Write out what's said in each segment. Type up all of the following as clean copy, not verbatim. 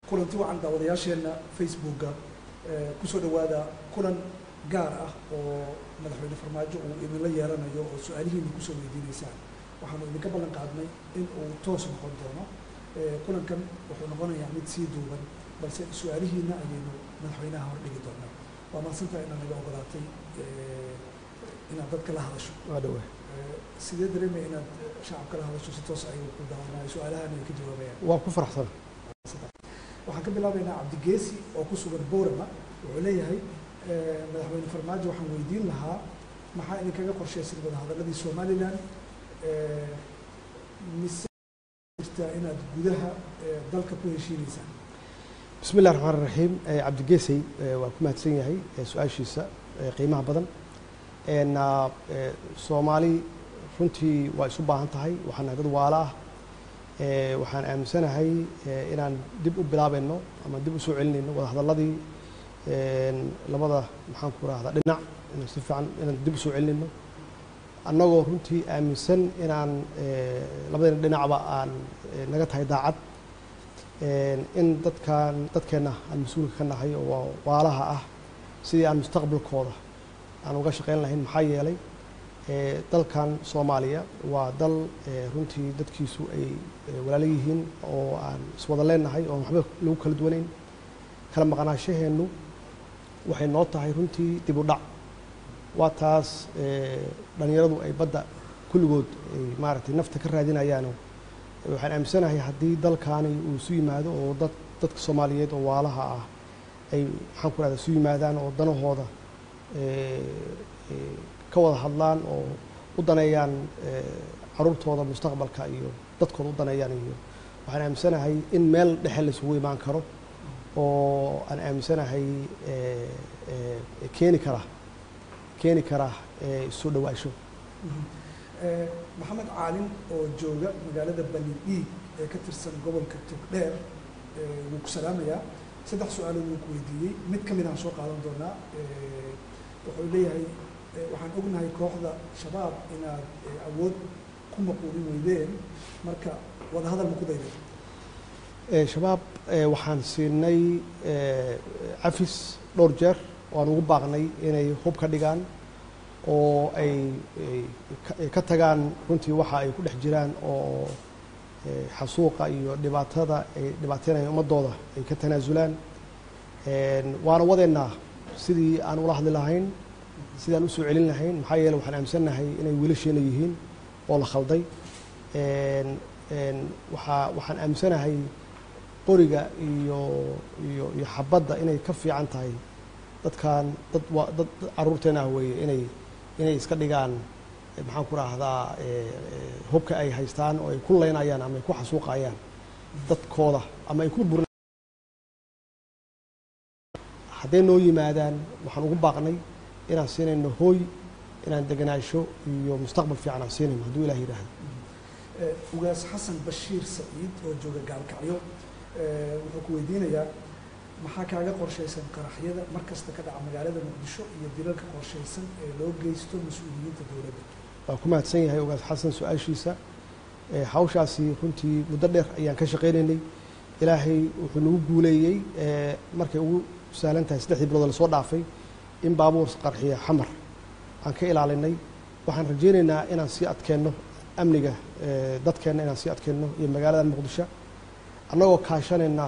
Kulanti wacan daawadayaasheenna Facebooka, kusoo dhawaada kulan gaar ah oo Madaxweyne Farmaajo uu idinla yeelanayo oo su-aalihiina kusoo weydiineysaan. Waxaanu idinka ballan qaadnay in uu toos noqon doono. Kulankan wuxuu noqonayaa mid sii duuban, balse su-aalihiina ayaynu madaxweynaha hordhigi doonaa. Waa mahadsantahay inaad naga ogolaatay inaad dadka la hadasho. Waa dhawaa. Sidee dareemaya inaad shacabka la hadasho, si toos ayagu ku daawanayo, su-aalahan ay ka jawaabayaan? Waa ku faraxsan. Waxaan ka bilaabaynaa Cabdigeesi oo ku sugan Boorama. Wuxuu leeyahay, Madaxweyne Farmaajo waxaan weydiin lahaa, maxaa idinkaga qorshaysan wadahadalladii Somaliland, mise jirtaa inaad gudaha dalka ku heshiineysaan? Bismi illahi raxmaan raxiim. Cabdigeesey waa ku mahadsan yahay su-aashiisa qiimaha badan. Soomaali runtii waa isu baahan tahay, waxaan nahay dad waala ah. Waxaan aaminsanahay inaan dib u bilaabayno ama dib u soo celinayno wadahadalladii labada, maxaan ku rahdaa, dhinac, inaan si fiican inaan dib u soo celinayno, annagoo runtii aaminsan inaan labadayna dhinacba aan naga tahay daacad, in dadkan dadkeenna aan mas-uulka ka nahay oo waalaha ah sidii aan mustaqbalkooda aan uga shaqayn lahayn. Maxaa yeelay dalkan Soomaaliya waa dal runtii dadkiisu ay walaalo yihiin oo aan iswada leenahay oon waxba lagu kala duwanayn. Kala maqnaashaheennu waxay noo tahay runtii dib u dhac. Waa taas dhallinyaradu ay badda kulligood ay maaragtay nafta ka raadinayaano. Waxaan aaminsanahay haddii dalkaani uu isu yimaado oo dad dadka Soomaaliyeed oo waalaha ah ay, maxaan ku rahda, isu yimaadaan oo danahooda ka wada hadlaan oo u daneeyaan caruurtooda mustaqbalka iyo dadkooda u daneeyaan iyo, waxaan aaminsanahay in meel dhexe la isugu imaan karo oo aan aaminsanahay keeni kara isu dhawaansho. Maxamed Caalin oo jooga magaalada Balidhiig ee ka tirsan gobolka Togdheer wuu ku salaamayaa. Saddex su-aalood wuu ku weydiiyey, mid ka mid aan soo qaadan doonaa. Wuxuu leeyahay, waxaan ognahay kooxda Shabaab inaad awood ku maquulin weydeen, marka wadahadal ma ku daydeen? Shabaab waxaan siinay cafis dhowr jeer oo aan ugu baaqnay inay hub ka dhigaan oo ay ka tagaan runtii waxa ay ku dhex jiraan oo xasuuqa iyo dhibaatada ay dhibaateynayaan ummadooda ay ka tanaasulaan. Waana wadeennaa sidii aan ula hadli lahayn, sidii aan usoo celin lahayn. Maxaa yeele waxaan aaminsannahay inay wiilasheena yihiin oo la khalday. Waxaan aaminsanahay qoriga iyo xabadda inay ka fiican tahay. Dadkan dad waa dad carruurteena ah weeye, inay iska dhigaan, maxaan ku rahdaa, hubka ay haystaan oo ay ku leynayaan ama ay ku xasuuqayaan dadkooda ama ay ku burburin. Hadday noo yimaadaan, waxaan ugu baaqnay inaan siinayno hooy, inaan deganaansho iyo mustaqbal fiican aan siinayno, hadduu Ilaah yidhaahdo. Ugaas Xasan Bashiir Saciid oo jooga Gaalkacyo wuxuu ku weydiinayaa, maxaa kaaga qorshaysan qaraxyada mar kasta ka dhaca magaalada Muqdisho iyo dilalka qorshaysan ee loo geysto mas-uuliyiinta dowladda? Waa ku mahadsan yahay Ugaas Xasan su-aashiisa. Hawshaasi runtii muddo dheer ayaan ka shaqaynaynay. Ilaahay wuxuu nagu guuleeyey markay ugu sahlan tahay 3dii bilood lasoo dhaafay in baabuur qarxiya Xamar aan ka ilaalinay. Waxaan rajaynaynaa inaan sii adkeenno amniga dadkeenna, inaan sii adkeenno iyo magaalada Muqdisho, annagoo kaashanayna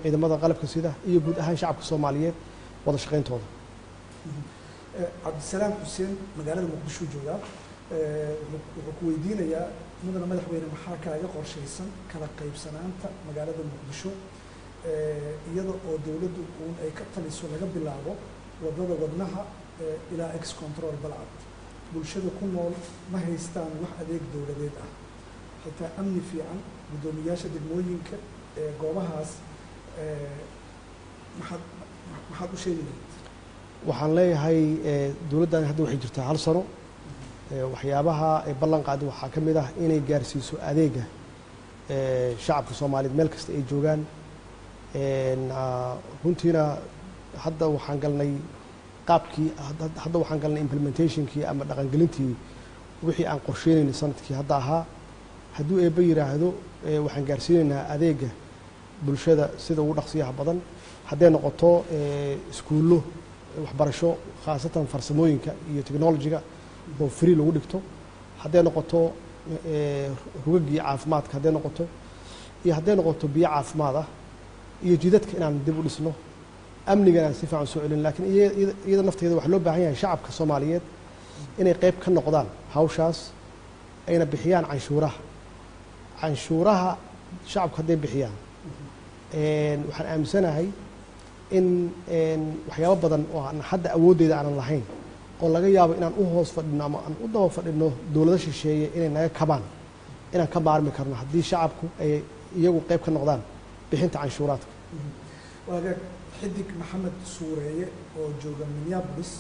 ciidamada qalabka sida iyo guud ahaan shacabka Soomaaliyeed wada shaqayntooda. Cabdisalaam Xuseen magaalada Muqdisho joogaa. Wuxuu ku weydiinayaa, mudana madaxweyne, maxaa kaaga qorshaysan kala qaybsanaanta magaalada Muqdisho, iyada oo dowladdu uun ay ka taliso laga bilaabo wadada Wadnaha ilaa Ex Control Balcad? Bulshada ku nool ma haystaan wax adeeg dowladeed ah, xitaa amni fiican. Guddoomiyaasha degmooyinka ee goobahaas maxaad u sheegi lahayd? Waxaan leeyahay, dowladdan hadda waxay jirtaa hal sano. Waxyaabaha ay ballan qaada waxaa ka mid ah inay gaarsiiso adeega shacabka Soomaaliyeed meel kasta ay joogaan. Runtiina hadda waxaan galnay qaabkii, hadda waxaan galnay implementationkii ama dhaqangelintii wixii aan qorsheynayna sanadkii hadda ahaa. Hadduu Eebbe yidhaahdo, waxaan gaarsiinaynaa adeega bulshada sida ugu dhaqsiyaha badan, hadday noqoto iskuullo waxbarasho khaasatan farsamooyinka iyo technology-ga oo free lagu dhigto, hadday noqoto rugagii caafimaadka, hadday noqoto iyo hadday noqoto biyo caafimaad ah iyo jidadka inaan dib u dhisno, amnigan aan si fiican soo celin. Laakiin iyada nafteeda waxaa loo baahan yahay shacabka Soomaaliyeed inay qayb ka noqdaan hawshaas, ayna bixiyaan canshuuraha. Canshuuraha shacabku hadday bixiyaan, waxaan aaminsanahay in waxyaabo badan oo aan hadda awooddeeda aanan lahayn oo laga yaabo inaan u hoos fadhino ama aan u daba fadhino dowlado shisheeye inay naga kabaan, inaan ka maarmi karno haddii shacabku ay iyagu qayb ka noqdaan bixinta canshuuraadka. Waagaag. Xidig Maxamed Suureeye oo jooga Minneapolis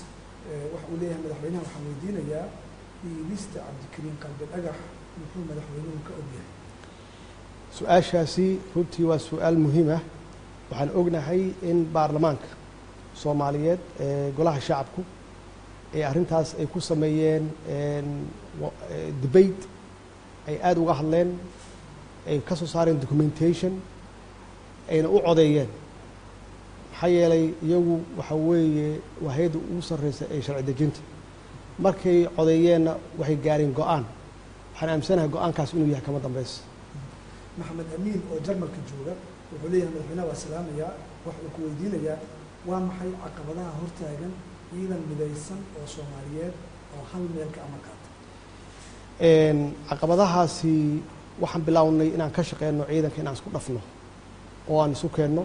waxa uu leeyahay, madaxweynaha waxaan weydiinayaa dhiibista Cabdikariin Qalbi Dhagax muxuu madaxweynuhu ka ogyahay? Su-aashaasi runtii waa su-aal muhiim ah. Waxaan ognahay in baarlamaanka Soomaaliyeed ee golaha shacabku ee arrintaas ay ku sameeyeen debate, ay aada uga hadleen, ay ka soo saareen documentation, ayna u codeeyeen, maxaa yeelay iyagu waxa weeye waa hay-adda ugu sarreysa ee sharci dejinta. Markay codeeyeenna waxay gaareen go-aan. Waxaan aaminsanahay go-aankaas inuu yahay kama dambaysa. Maxamed Amiin oo Jarmalka jooga wuxuu leeyahay, madaxweynaha waa salaamayaa, waxa uu ku weydiinayaa waa maxay caqabadaha hortaagan ciidan midaysan oo Soomaaliyeed oo hal meel ka amar qaata? Caqabadahaasi waxaan bilownay inaan ka shaqeyno ciidanka inaan isku dhafno oo aan isu keenno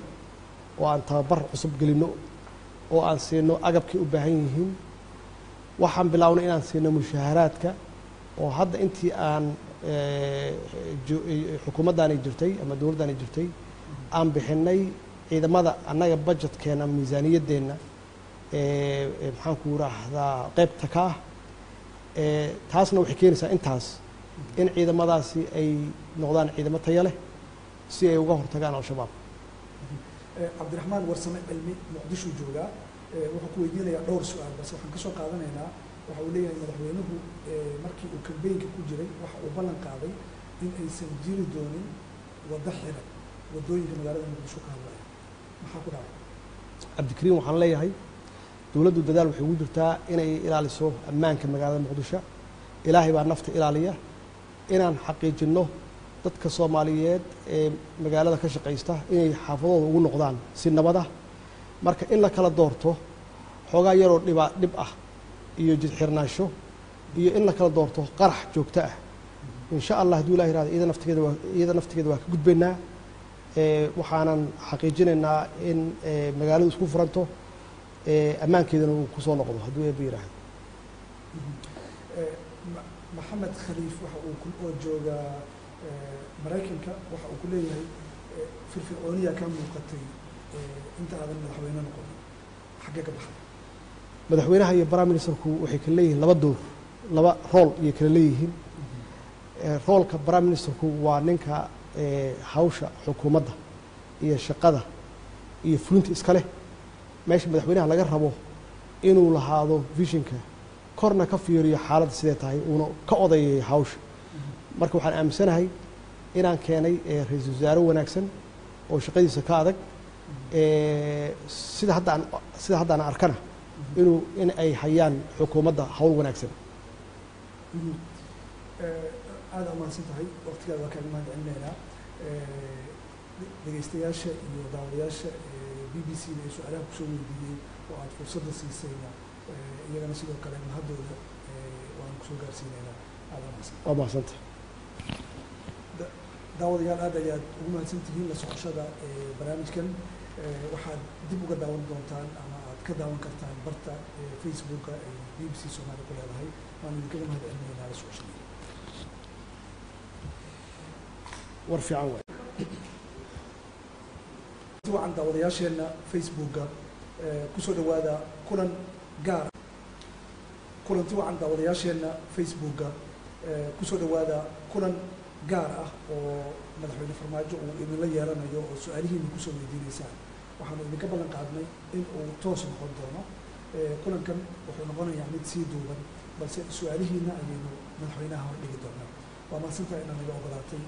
oo aan tababar cusub gelinno oo aan siino agabkay u baahan yihiin. Waxaan bilownay inaan siino mushaaharaadka oo hadda intii aan xukuumaddaani jirtay ama dowladdaani jirtay aan bixinay ciidamada annaga budgetkeena ama miisaaniyaddeenna, maxaan ku raahdaa, qaybta ka ah. Taasna waxay keenaysaa intaas in ciidamadaasi ay noqdaan ciidamo tayo leh si ay uga hortagaan Al-Shabaab. Cabdiraxmaan Warsame Cilmi Muqdishuu joogaa, wuxuu ku weydiinayaa dhowr su-aal, balse waxaan kasoo qaadanaynaa waxa uu leeyahay, madaxweynuhu markii uu kambeynka ku jiray waxa uu ballan qaaday in aysan jiri doonin waddo xiran waddooyinka magaalada Muqdisho ka hadlaya, maxaa ku dhacay? Cabdikariim, waxaan leeyahay dowladdu dadaal waxay ugu jirtaa inay ilaaliso ammaanka magaalada Muqdisho. Ilaahay baa nafta ilaaliya. Inaan xaqiijinno dadka Soomaaliyeed ee magaalada ka shaqaysta inay xaafadooda ugu noqdaan si nabad ah. Marka in la kala doorto xoogaa yaroo dhiba dhib ah iyo jidxirnaansho iyo in la kala doorto qarax joogto ah, insha Allah hadduu Ilah yirahdo iyada naftigeeda waa ka gudbaynaa. Waxaanan xaqiijinaynaa in magaaladu isku furanto, ammaankeedana uu kusoo noqdo hadduu Eebba yiraahdo. Maxamed Khaliif waxa uu oo jooga Maraykanka waxa uu ku leeyahay, firfircooniyaa ka muuqatay inta aadan madaxweyne noqonin, xaggee ka baxday? Madaxweynaha iyo prime ministerku waxay kala leeyihiin laba door, laba role ayay kala leeyihiin. Roolka prime ministerku waa ninka hawsha xukuumadda iyo shaqada iyo fulinta iska leh, meesha madaxweynaha laga rabo inuu lahaado visionka, korna ka fiiriyo xaaladda sidee tahay, uuna ka odayayo hawsha. Marka waxaan aaminsanahay inaan keenay ra-iisul wasaare wanaagsan oo shaqadiisa ka adag, sida hadda aan arkana in ay hayaan xukuumadda hawl wanaagsan. Aada umahadsan tahay, waqtigaada waa kaaga mahad celinaynaa. Dhegeystayaasha iyo daawadayaasha BBC da ay su-aalaha kusoo weydiiyey oo aada fursadda siisayna, iyagana sidoo kale mahaddooda waan kusoo gaarsiinaynaa. Aada umahadsan. Waa mahadsantahay. Daawadayaal, aad ayaad ugu mahadsan tihiin la socoshada barnaamijkan. Waxaad dib uga daawan doontaan ama aad ka daawan kartaan barta Facebooka ay BBC Soomaaliya ku leedahay. Waan idinkaga mahad celinaynaa la socoshada. War fiican waay. Wacan daawadayaasheenna Facebooka, kusoo dhawaada kulan gaar. Kulanti wacan daawadayaasheenna Facebooka, kusoo dhawaada kulan gaar ah oo madaxweyne Farmaajo uu idinla yeelanayo oo su-aalihiina kusoo weydiineysaan. Waxaanu idinka ballan qaadnay in uu toos noqon doono. Kulankan wuxuu noqonayaa mid sii duuban, balse su-aalihiina ayaynu madaxweynaha hor dhigi doonaa. Waa mahadsantahay inaad naga ogolaatay.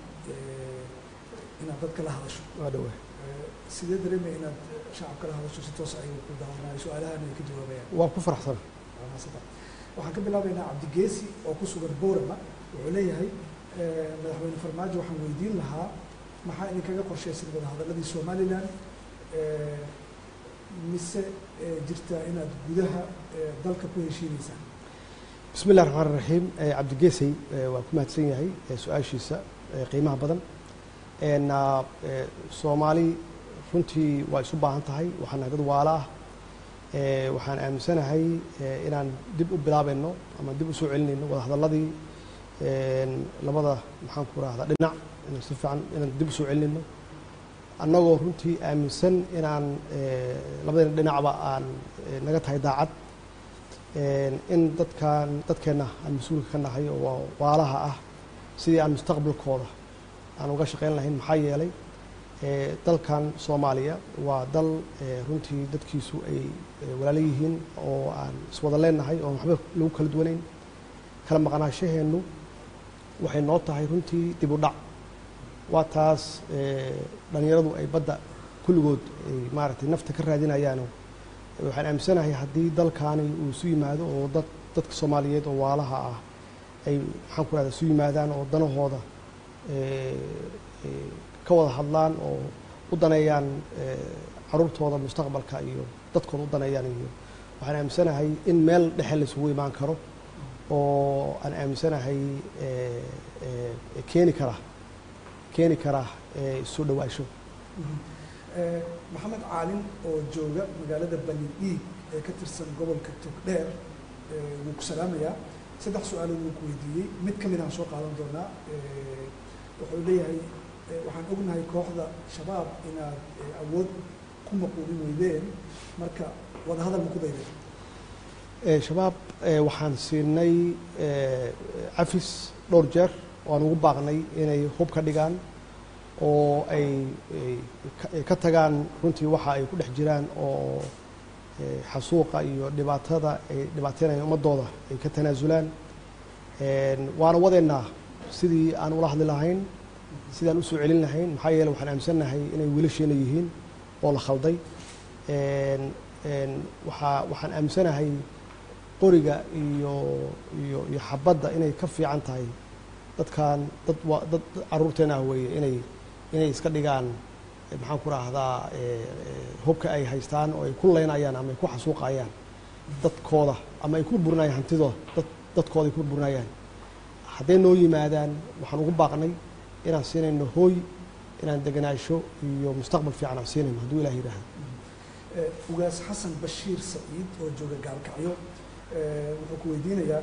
Inaad dadka la hadasho. Waa dhawaa. Sidee dareemaya inaad shacabka la hadasho, si toos ayagu ku daawanaayo, su-aalahan ay ka jawaabayaan? Waa ku faraxsana. Waa mahadsantahay. Waxaan ka bilaabaynaa Cabdigeesi oo ku sugan Boorama. Wuxuu leeyahay, madaxweyne Farmaajo waxaan weydiin lahaa, maxaa idinkaga qorshaysan wadahadaladii Somaliland, mise jirtaa inaad gudaha dalka ku heshiinaysaan? Bismi illahi raxmaan raxiim. Cabdigeesey waa ku mahadsan yahay su-aashiisa qiimaha badan. Soomaali runtii waa isu baahan tahay. Waxaan nahay dad waala ah. Waxaan aaminsanahay inaan dib u bilaabayno ama dib u soo celinayno wadahadalladii labada, maxaan ku rahdaa, dhinac, inaan si fiican inaan dib u soo celinayno, annagoo runtii aaminsan inaan labadayna dhinacba aan naga tahay daacad, in dadkan dadkeenna aan mas-uulka ka nahay oo waalaha ah sidii aan mustaqbalkooda aan uga shaqayn lahayn. Maxaa yeelay, dalkan Soomaaliya waa dal runtii dadkiisu ay walaalo yihiin oo aan iswada leenahay oo waxba lagu kala duwanayn. Kala maqnaashaheennu waxay noo tahay runtii dib u dhac. Waa taas dhalinyaradu ay badda kulligood ay maaragtay nafta ka raadinayaano. Waxaan aaminsanahay haddii dalkaani uu isu yimaado oo dadka Soomaaliyeed oo waalaha ah ay, maxaan ku rahda, isu yimaadaan oo danahooda ka wada hadlaan oo u daneeyaan caruurtooda mustaqbalka iyo dadkooda u daneeyaan iyo, waxaan aaminsanahay in meel dhexe la isugu imaan karo oo aan aaminsanahay keeni kara isu dhawaansho. Maxamed Caalin oo jooga magaalada Balidhiig ee ka tirsan gobolka Togdheer wuu ku salaamayaa. Saddex su-aalood wuu ku weydiiyey, mid ka mid aan soo qaadan doonaa. Wuxuu leeyahay, waxaan ognahay kooxda Shabaab inaad awood ku maquulin weydeen, marka wadahadal ma ku daydeen? Shabaab waxaan siinay cafis dhowr jeer oo aan ugu baaqnay inay hub ka dhigaan oo ay ka tagaan runtii waxa ay ku dhex jiraan oo xasuuqa iyo dhibaatada ay dhibaateynayaan ummadooda ay ka tanaasulaan. Waana wadeynaa sidii aan ula hadli lahayn, sidaan usoo celin lahayn. Maxaa yeele, waxaan aaminsannahay inay wiilasheena yihiin oo la khalday. Waxaan aaminsanahay qoriga iyo xabadda inay ka fiican tahay. Dadkan dad waa dad carruurteena ah weeye, inay iska dhigaan, maxaan ku rahdaa, hubka ay haystaan oo ay ku leynayaan ama ay ku xasuuqayaan dadkooda ama ay ku burburinayaan hantidooda, dadkooda ay ku burburinayaan. Hadday noo yimaadaan, waxaan ugu baaqnay inaan siinayno hooy, inaan deganaasho iyo mustaqbal fiican aan siinayno, hadduu Ilaah yidhaahdo. Ugaas Xasan Bashiir Saciid oo jooga Gaalkacyo wuxuu ku weydiinayaa,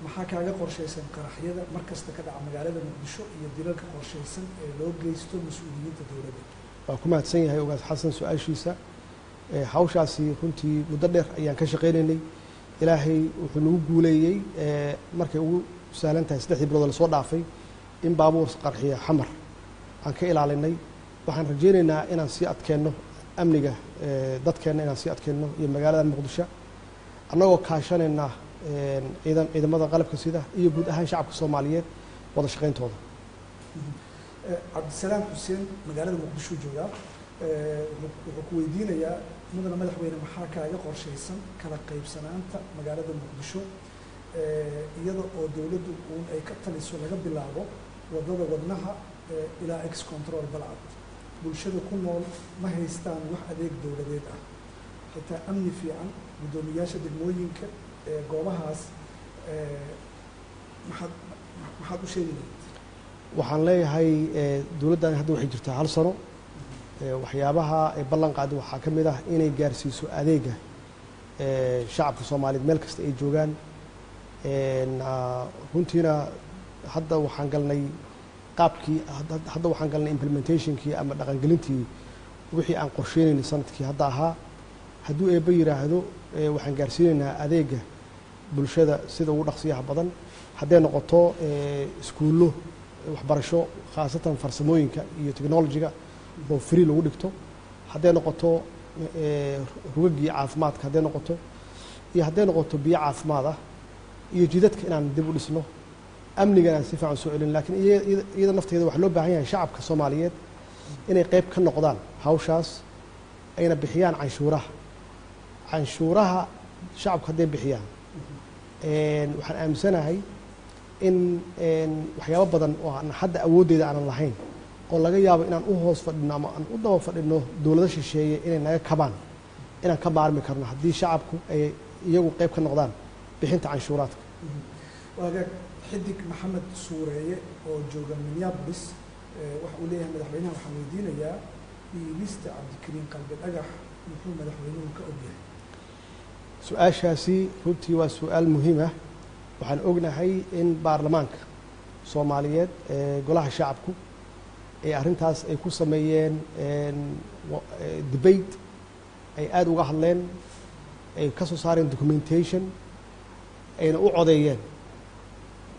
maxaa kaaga qorshaysan qaraxyada mar kasta ka dhaca magaalada Muqdisho iyo dilalka qorshaysan ee loo geysto mas-uuliyiinta dowladda? Waa ku mahadsan yahay Ugaas Xasan su-aashiisa. Hawshaasi runtii muddo dheer ayaan ka shaqaynaynay. Ilaahay wuxuu nagu guuleeyey, markay ugu sahlan tahay 3dii bilood lasoo dhaafay, in baabuur qarxiya Xamar aan ka ilaalinay. Waxaan rajaynaynaa inaan sii adkeenno amniga dadkeenna, inaan sii adkeenno iyo magaalada Muqdisho, annagoo kaashanayna ciidamada qalabka sida iyo guud ahaan shacabka Soomaaliyeed wada shaqayntooda. Cabdisalaam Xuseen magaalada Muqdisho joogaa. Wuxuu ku weydiinayaa, mudana madaxweyne, maxaa kaaga qorshaysan kala qaybsanaanta magaalada Muqdisho, iyada oo dowladdu uun ay ka taliso laga bilaabo wadada Wadnaha ilaa Ex Control Balcad? Bulshada ku nool ma haystaan wax adeeg dowladeed ah, xitaa amni fiican. Guddoomiyaasha degmooyinka ee goobahaas maxaad u sheegi lahayd? Waxaan leeyahay, dowladdan hadda waxay jirtaa hal sano. Waxyaabaha ay ballan qaada waxaa ka mid ah inay gaarsiiso adeega shacabka Soomaaliyeed meel kasta ay joogaan. Runtiina hadda waxaan galnay qaabkii, hadda waxaan galnay implementationkii ama dhaqangelintii wixii aan qorsheynayna sanadkii hadda ahaa. Hadduu Eebbe yidhaahdo, waxaan gaarsiinaynaa adeega bulshada sida ugu dhaqsiyaha badan, hadday noqoto iskuullo waxbarasho, khaasatan farsamooyinka iyo technologyga oo free lagu dhigto, hadday noqoto rugagii caafimaadka, hadday noqoto iyo hadday noqoto biyo caafimaad ah iyo jidadka inaan dib u dhisno, amnigan aan si fiican soo celin. Lakiin iyada nafteeda waxaa loo baahan yahay shacabka Soomaaliyeed Inay qayb ka noqdaan hawshaas, ayna bixiyaan canshuuraha. Canshuuraha shacabku hadday bixiyaan, waxaan aaminsanahay in waxyaabo badan oo aan hadda awooddeeda aanan lahayn, oo laga yaabo inaan u hoos fadhino ama aan u daba fadhino dowlado shisheeye inay naga kabaan, inaan ka maarmi karno haddii shacabku ay iyagu qayb ka noqdaan bixinta canshuuraadka. Waagaag. Xidig Maxamed Suureeye oo jooga Minneapolis waxa uu leeyahay: madaxweynaha waxaan weydiinayaa, dhiibista Cabdikariin Qalbi Dhagax muxuu madaxweynuhu ka ogyahay? Su-aashaasi runtii waa su-aal muhiim ah. Waxaan ognahay in baarlamaanka Soomaaliyeed ee golaha shacabku ee arrintaas ay ku sameeyeen debate, ay aada uga hadleen, ay ka soo saareen documentation, ayna u codeeyeen.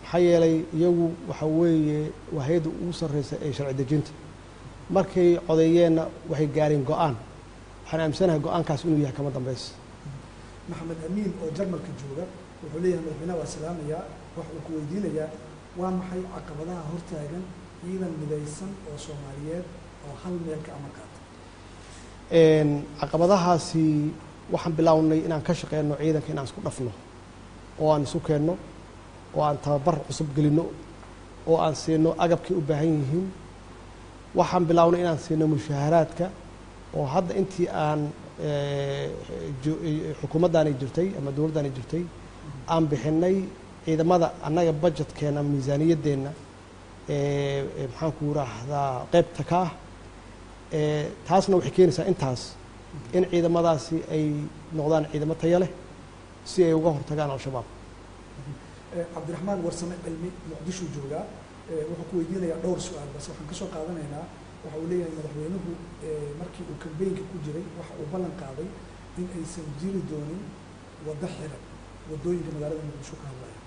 Maxaa yeelay, iyagu waxa weeye waa hay-adda ugu sarreysa ee sharci dejinta. Markay codeeyeenna waxay gaareen go-aan. Waxaan aaminsanahay go-aankaas inuu yahay kama dambeys. Maxamed Amiin oo Jarmalka jooga wuxuu leeyahay: madaxweynaha waa salaamayaa, waxa uu ku weydiinayaa, waa maxay caqabadaha hortaagan ciidan midaysan oo Soomaaliyeed oo hal meel ka amar qaata? Caqabadahaasi waxaan bilownay inaan ka shaqeyno ciidanka inaan isku dhafno oo aan isu keenno oo aan tababar cusub gelinno oo aan siino agabkay u baahan yihiin. Waxaan bilownay inaan siino mushaaharaadka, oo hadda intii aan xukuumaddaani jirtay ama dowladdaani jirtay aan bixinay ciidamada annaga budgetkeenna ama miisaaniyaddeenna, maxaan ku raahdaa, qaybta ka ah. Taasna waxay keenaysaa intaas in ciidamadaasi ay noqdaan ciidamo tayo leh si ay uga hortagaan Al-Shabaab. Cabdiraxmaan Warsame Cilmi Muqdishuu joogaa, wuxuu ku weydiinayaa dhowr su-aal, balse waxaan kasoo qaadanaynaa. Waxa uu leeyahay: madaxweynuhu markii uu kambeynka ku jiray waxa uu ballan qaaday in aysan jiri doonin waddo xiran waddooyinka magaalada Muqdisho ka hadlaya.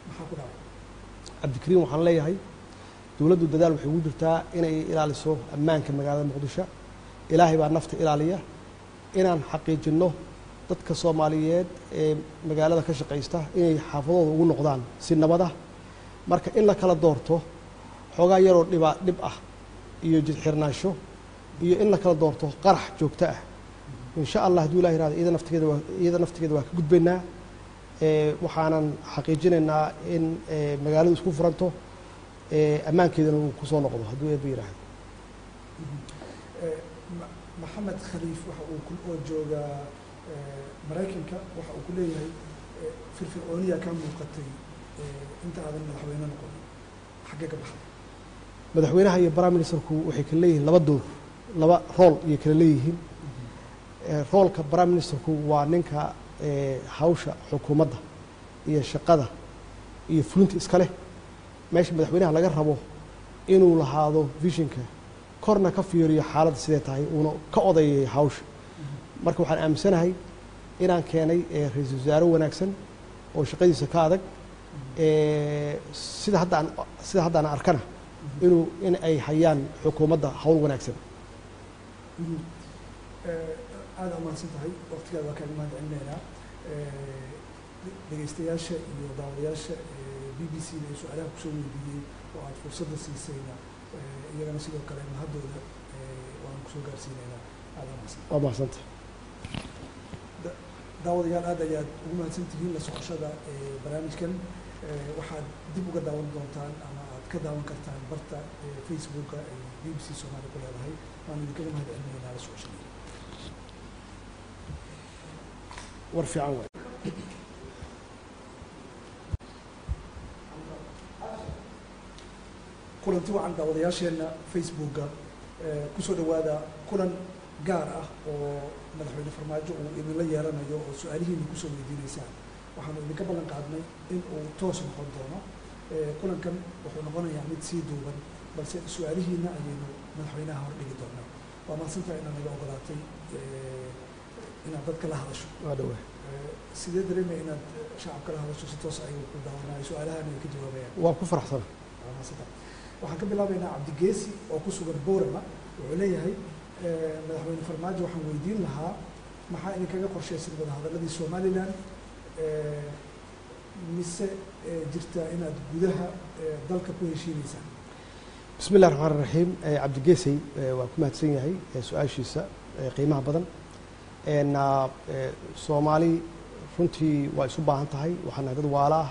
Maxaa ku dhacay? Cabdikariim, waxaan leeyahay dowladdu dadaal waxay ugu jirtaa inay ilaaliso ammaanka magaalada Muqdisho. Ilaahay baa nafta ilaaliya. Inaan xaqiijinno dadka Soomaaliyeed ee magaalada ka shaqaysta inay xaafadooda ugu noqdaan si nabad ah. Marka in la kala doorto xoogaa yaroo dhiba dhib ah iyo jidxirnaansho iyo in la kala doorto qarax joogto ah, insha Allah hadduu Ilah yirahdo, iyada naftigeeda waa ka gudbaynaa. Waxaanan xaqiijinaynaa in magaaladu isku furanto, ammaankeedana uu kusoo noqdo hadduu Eebba yiraahdo. Maxamed Khaliif waxa uu oo jooga Maraykanka waxa uu ku leeyahay: firfircooniyaa kaa muuqatay inta aadan madaxweyne noqonin, xaggee ka baxday? Madaxweynaha iyo prime ministerku waxay kala leeyihiin laba door, laba role ayay kala leeyihiin. Roolka prime ministerku waa ninka hawsha xukuumadda iyo shaqada iyo fulinta iska leh, meesha madaxweynaha laga rabo inuu lahaado visionka, korna ka fiiriyo xaaladda sidee tahay, uuna ka odayayo hawsha. Marka waxaan aaminsanahay inaan keenay ra-iisul wasaare wanaagsan oo shaqadiisa ka adag, sida hadda aan arkana in ay hayaan xukuumadda hawl wanaagsan. Aada umahadsan tahay, waqtigaada waa kaaga mahad celinaynaa. Dhegeystayaasha iyo daawadayaasha BBC da ee su-aalaha kusoo weydiiyey oo aada fursadda siisayna, iyagana sidoo kale mahaddooda waan kusoo gaarsiinaynaa. Aada umahadsan. Waa mahadsantah. Daawadayaal, aad ayaad ugu mahadsan tihiin la socoshada barnaamijkan. Waxaad dib uga daawan doontaan ama aad ka daawan kartaan barta Facebooka ay BBC Soomaaliya ku leedahay. Waan idinkaga mahad celinaynaa la socoshadii. War fiican waay. Kulanti wacan daawadayaasheenna Facebooka, kusoo dhawaada kulan gaar ah oo madaxweyne Farmaajo uu idinla yeelanayo oo su-aalihiina kusoo weydiineysaan. Waxaanu idinka ballan qaadnay in uu toos noqon doono. Kulankan wuxuu noqonayaa mid sii duuban, balse su-aalihiina ayaynu madaxweynaha hordhigi doonaa. Waa mahadsantahay inaad naga ogolaatay inaad dadka la hadasho. Waa dhawaa. Sidee dareemaya inaad shacabka la hadasho, si toos ayagu ku daawanayo, su-aalahana ay ka jawaabayaan? Waan ku faraxsana. Waa mahadsantahay. Waxaan ka bilaabaynaa Cabdigeesi oo ku sugan Boorama. Wuxuu leeyahay: madaxweyne Farmaajo waxaan weydiin lahaa, maxaa idinkaga qorshaysan wadahadaladii Somaliland, mise jirtaa inaad gudaha dalka ku heshiineysaan? Bismi illahi raxmaan raxiim. Cabdigeesey waa ku mahadsan yahay su-aashiisa qiimaha badan. Soomaali runtii waa isu baahan tahay. Waxaan nahay dad waala ah.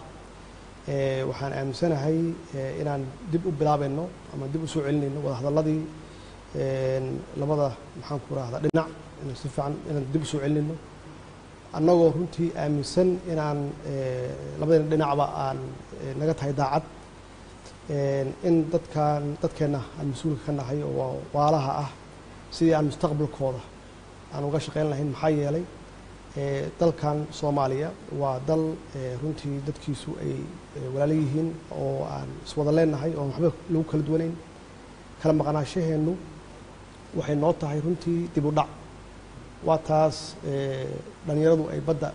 Waxaan aaminsanahay inaan dib u bilaabayno ama dib u soo celinayno wadahadalladii labada, maxaan ku rahdaa, dhinac, inaan si fiican inaan dib u soo celinayno, annagoo runtii aaminsan inaan labadayna dhinacba aan naga tahay daacad, in dadkan dadkeenna aan mas-uulka ka nahay oo waalaha ah sidii aan mustaqbalkooda aan uga shaqayn lahayn. Maxaa yeelay, dalkan Soomaaliya waa dal runtii dadkiisu ay walaalo yihiin oo aan iswada leenahay oo waxba lagu kala duwanayn. Kala maqnaashaheennu waxay noo tahay runtii dib u dhac. Waa taas dhalinyaradu ay badda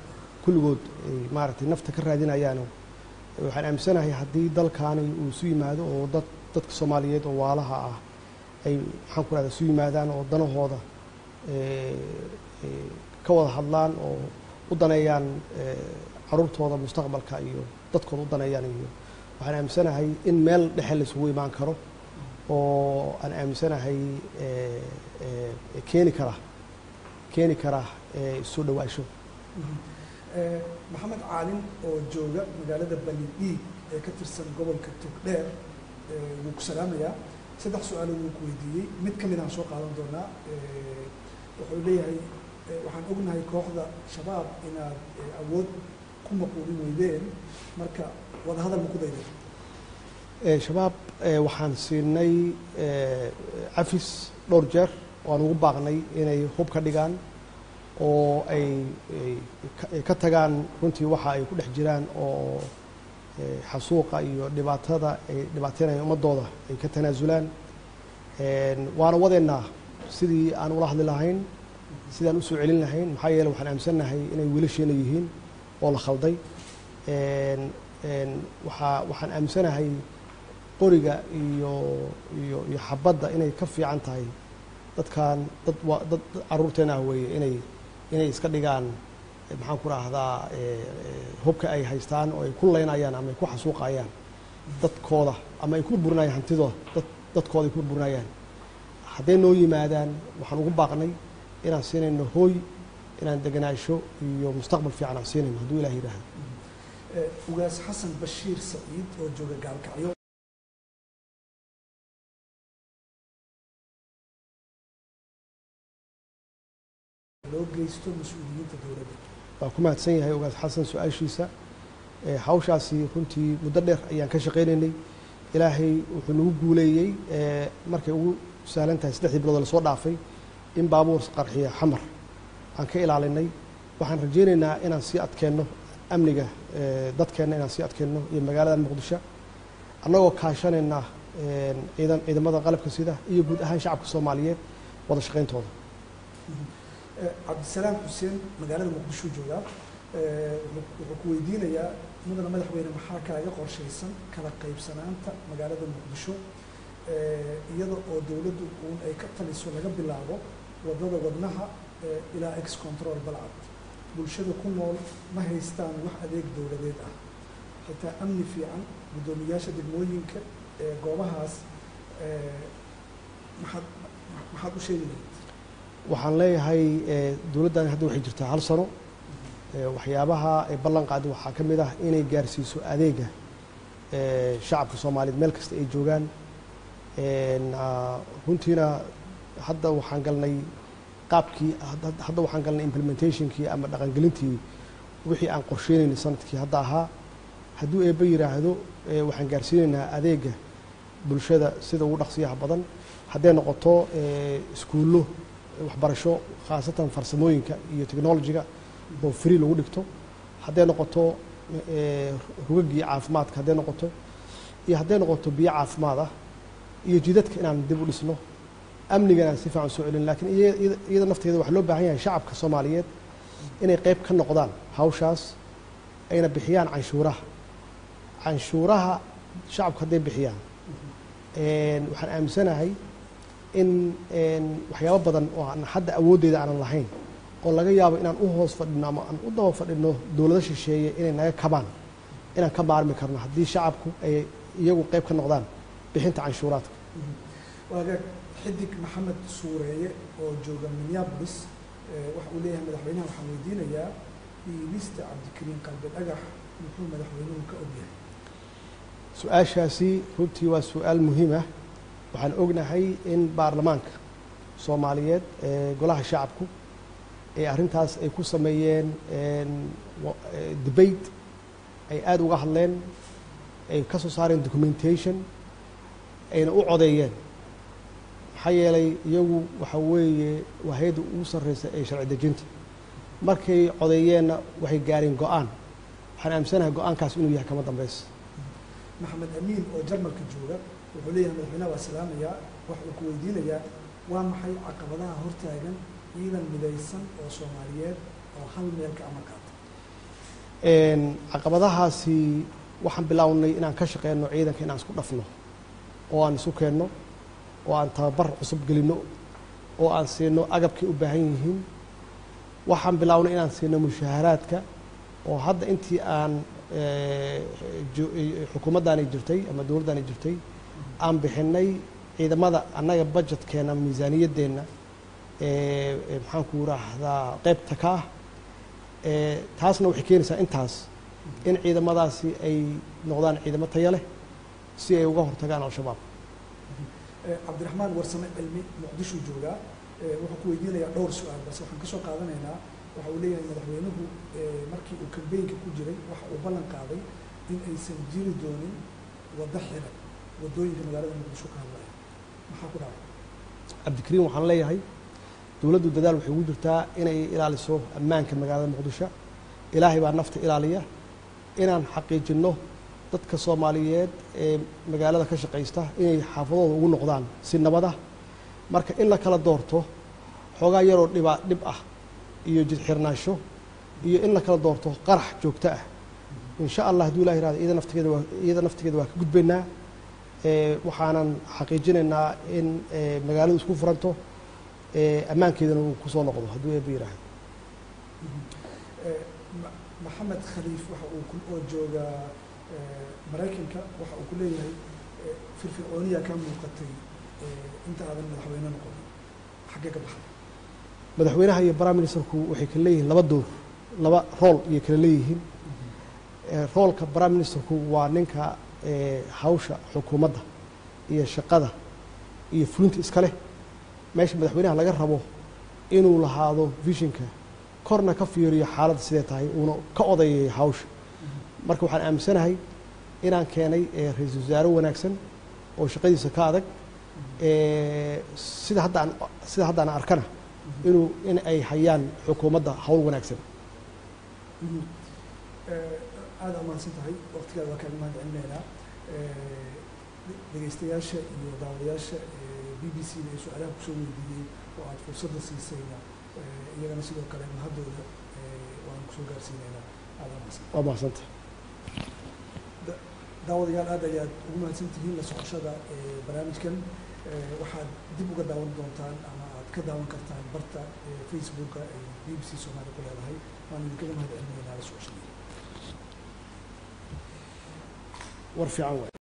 kulligood ay maaragtay nafta ka raadinayaano. Waxaan aaminsanahay haddii dalkaani uu isu yimaado oo dadka Soomaaliyeed oo waalaha ah ay, maxaan ku rahda, isu yimaadaan oo danahooda ka wada hadlaan oo u daneeyaan caruurtooda mustaqbalka iyo dadkooda u daneeyaan iyo, waxaan aaminsanahay in meel dhexe la isugu imaan karo oo aan aaminsanahay keeni kara isu dhawaansho. Maxamed Caalin oo jooga magaalada Balidhiig ee ka tirsan gobolka Togdheer wuu ku salaamayaa. Saddex su-aalood wuu ku weydiiyey, mid ka mid aan soo qaadan doonaa. Wuxuu leeyahay, waxaan ognahay kooxda Shabaab inaad awood ku maquulin weydeen, marka wadahadal ma ku daydeen? Shabaab waxaan siinay cafis dhowr jeer oo aan ugu baaqnay inay hub ka dhigaan oo ay ka tagaan runtii waxa ay ku dhex jiraan oo xasuuqa iyo dhibaatada ay dhibaateynayaan ummadooda ay ka tanaasulaan. Waana wadeennaa sidii aan ula hadli lahayn, sidaan usoo celin lahayn. Maxaa yeele, waxaan aaminsannahay inay wiilasheena yihiin oo la khalday. Waxaan aaminsanahay qoriga iyo xabadda inay ka fiican tahay. Dadkan dad waa dad carruurteena ah weeye, inay iska dhigaan, maxaan ku rahdaa, hubka ay haystaan oo ay ku leynayaan ama ay ku xasuuqayaan dadkooda ama ay ku burburinayaan hantidooda, dadkooda ay ku burburinayaan. Hadday noo yimaadaan, waxaan ugu baaqnay inaan siinayno hooy, inaan deganaansho iyo mustaqbal fiican aan siinayno, hadduu Ilaah yidhaahdo. Ugaas Xasan Bashiir Saciid oo jooga Gaalkacyo loo geysto mas-uuliyiinta dowladda. Waa ku mahadsan yahay Ugaas Xasan su-aashiisa. Hawshaasi runtii muddo dheer ayaan ka shaqaynaynay. Ilaahay wuxuu nagu guuleeyey, markay ugu sahlan tahay 3dii bilood lasoo dhaafay, in baabuur qarxiya Xamar aan ka ilaalinay. Waxaan rajaynaynaa inaan sii adkeenno amniga dadkeenna, inaan sii adkeenno iyo magaalada Muqdisho, annagoo kaashanayna ciidamada qalabka sida iyo guud ahaan shacabka Soomaaliyeed wada shaqayntooda. Cabdisalaam Xuseen magaalada Muqdisho joogaa. Wuxuu ku weydiinayaa, mudana madaxweyne, maxaa kaaga qorshaysan kala qaybsanaanta magaalada Muqdisho, iyada oo dowladdu uun ay ka taliso laga bilaabo wadada Wadnaha ilaa Ex Control Balcad? Bulshada ku nool ma haystaan wax adeeg dowladeed ah, xitaa amni fiican. Guddoomiyaasha degmooyinka ee goobahaas maxaad u sheegi lahayd? Waxaan leeyahay, dowladdan hadda waxay jirtaa hal sano. Waxyaabaha ay ballan qaada waxaa ka mid ah inay gaarsiiso adeega shacabka Soomaaliyeed meel kasta ay joogaan. Runtiina hadda waxaan galnay qaabkii, hadda waxaan galnay implementationkii ama dhaqangelintii wixii aan qorsheynayna sanadkii hadda ahaa. Hadduu Eebbe yidhaahdo, waxaan gaarsiinaynaa adeega bulshada sida ugu dhaqsiyaha badan, hadday noqoto iskuullo waxbarasho, khaasatan farsamooyinka iyo technologyga oo free lagu dhigto, hadday noqoto rugagii caafimaadka, hadday noqoto iyo hadday noqoto biyo caafimaad ah, iyo jidadka inaan dib u dhisno, amniga inaan si fiican soo celin. Lakiin iyada nafteeda waxaa loo baahan yahay shacabka Soomaaliyeed inay qayb ka noqdaan hawshaas, ayna bixiyaan canshuuraha. Canshuuraha shacabku hadday bixiyaan, waxaan aaminsanahay in waxyaabo badan oo aan hadda awooddeeda aanan lahayn oo laga yaabo inaan u hoos fadhino ama aan u daba fadhino dowlado shisheeye inay naga kabaan, inaan ka maarmi karno haddii shacabku ay iyagu qayb ka noqdaan bixinta canshuuraadka. Waagaag Xidig Maxamed Suureeye oo jooga Minneapolis waxa uu leeyahay, madaxweynaha waxaan weydiinayaa dhiibista Cabdikariin Qalbi Dhagax muxuu madaxweynuhu ka ogyahay? Su-aashaasi runtii waa su-aal muhiim ah. Waxaan ognahay in baarlamaanka Soomaaliyeed ee golaha shacabku ee arrintaas ay ku sameeyeen debate, ay aada uga hadleen, ay ka soo saareen documentation, ayna u codeeyeen. Maxaa yeelay iyagu waxa weeye waa hay-adda ugu sarreysa ee sharci dejinta. Markay codeeyeenna waxay gaareen go-aan. Waxaan aaminsanahay go-aankaas inuu yahay kama dambaysa. Maxamed Amiin oo Jarmalka jooga wuxuu leeyahay, madaxweynaha waa salaamayaa, waxa uu ku weydiinayaa waa maxay caqabadaha hortaagan ciidan midaysan oo Soomaaliyeed oo hal meel ka amar qaata? Caqabadahaasi waxaan bilownay inaan ka shaqeyno ciidanka inaan isku dhafno oo aan isu keenno oo aan tababar cusub gelinno oo aan siino agabkay u baahan yihiin. Waxaan bilownay inaan siino mushaaharaadka oo hadda intii aan xukuumaddaani jirtay ama dowladdaani jirtay aan bixinay ciidamada annaga budgetkeenna, miisaaniyaddeenna, maxaan ku raahdaa, qaybta ka ah. Taasna waxay keenaysaa intaas in ciidamadaasi ay noqdaan ciidamo tayo leh si ay uga hortagaan Al-Shabaab. Cabdiraxmaan Warsame Cilmi Muqdishuu joogaa, wuxuu ku weydiinayaa dhowr su-aal, balse waxaan kasoo qaadanaynaa waxa uu leeyahay, madaxweynuhu markii uu kambeynka ku jiray waxa uu ballan qaaday in aysan jiri doonin waddo xiran waddooyinka magaalada Muqdisho ka hadlaya, maxaa ku dhacay? Cabdikariim, waxaan leeyahay dowladdu dadaal waxay ugu jirtaa inay ilaaliso ammaanka magaalada Muqdisho. Ilaahay baa nafta ilaaliya. Inaan xaqiijinno dadka Soomaaliyeed ee magaalada ka shaqaysta inay xaafadooda ugu noqdaan si nabad ah. Marka in la kala doorto xoogaa yaroo dhiba dhib ah iyo jidxirnaansho iyo in la kala doorto qarax joogto ah, insha Allah hadduu Ilah yirahdo iyada naftigeeda waa ka gudbaynaa. Waxaanan xaqiijinaynaa in magaaladu isku furanto, ammaankeedana uu kusoo noqdo hadduu Eebba yiraahdo. Maxamed Khaliif waxa uu oo jooga Maraykanka waxa uu ku leeyahay, firfircooniyaa ka muuqatay inta aadan madaxweyne noqonin, xaggee ka baxday? Madaxweynaha iyo prime ministerku waxay kala leeyihiin laba door, laba role ayay kala leeyihiin. Roolka prime ministerku waa ninka hawsha xukuumadda iyo shaqada iyo fulinta iska leh, meesha madaxweynaha laga rabo inuu lahaado visionka, korna ka fiiriyo xaaladda sidee tahay, uuna ka odayayo hawsha. Marka waxaan aaminsanahay inaan keenay ra-iisul wasaare wanaagsan oo shaqadiisa ka adag, sida hadda aan arkana in ay hayaan xukuumadda hawl wanaagsan. Aada umahadsan tahay, waqtigaada waa kaaga mahad celinaynaa. Dhegeystayaasha iyo daawadayaasha BBC da ee su-aalaha kusoo weydiiyey oo aada fursadda siisayna, iyagana sidoo kale mahaddooda waan kusoo gaarsiinaynaa. Aada umahadsan. Waa mahadsantah. Daawadayaal, aad ayaad ugu mahadsan tihiin la socoshada barnaamijkan. Waxaad dib uga daawan doontaan ama aad ka daawan kartaan barta Facebooka ay BBC Soomaaliya ku leedahay. Waan idinkaga mahad celinaynaa la socoshadii. War fiican waay.